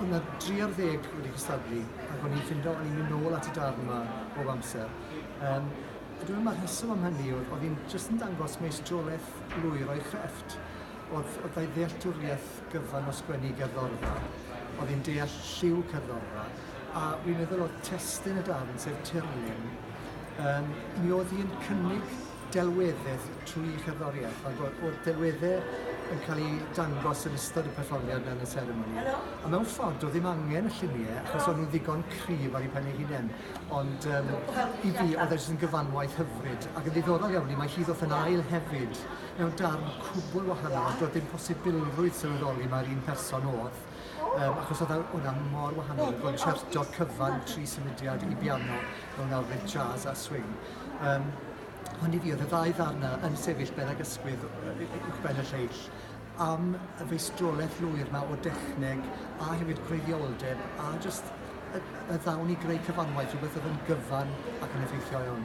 Oedd 'na dri ar ddeg wedi cystadlu ac o'n i'n ffindo o'n i'n mynd nôl at y darn yma bob amser. Um, a dwi'n meddwl mae'r rheswm am hynny oedd, oedd hi'n jyst yn dangos meistrolaeth lwyr o'i chrefft. Oedd, oedd ei ddealltwriaeth gyfan o sgwennu gerddorfa, oedd hi'n deall lliw cerddorfa, a fi'n meddwl oedd testun y darn, sef tirlun, um, mi oedd hi'n cynnig delweddaeth trwy cherddoriaeth, ac oedd, oedd delweddau yn cael eu dangos yn ystod y perfformiad yn y seremoni. A mewn ffordd, doedd ddim angen y lluniau, achos o'n nhw'n ddigon cryf ar eu pen eu hunain. Ond um, i fi, oedd e jyst yn gyfanwaith hyfryd. Ac yn ddiddorol iawn i, mae hi ddoth yn ail hefyd, mewn darn cwbl wahanol. Doedd dim posibilrwydd sylweddoli mae'r un person oedd. Um, achos oedd hwnna mor wahanol, y concerto cyfan, tri symudiad i biano mewn arddull jazz a swing. Um, ond i fi, oedd y ddau ddarn 'na yn sefyll ben ag ysgwydd uwchben y lleill am y feistrolaeth lwyr 'ma o dechneg a hefyd gwreiddioldeb a jyst y, y ddawn i greu cyfanwaith, rhywbeth oedd yn gyfan ac yn effeithiol iawn.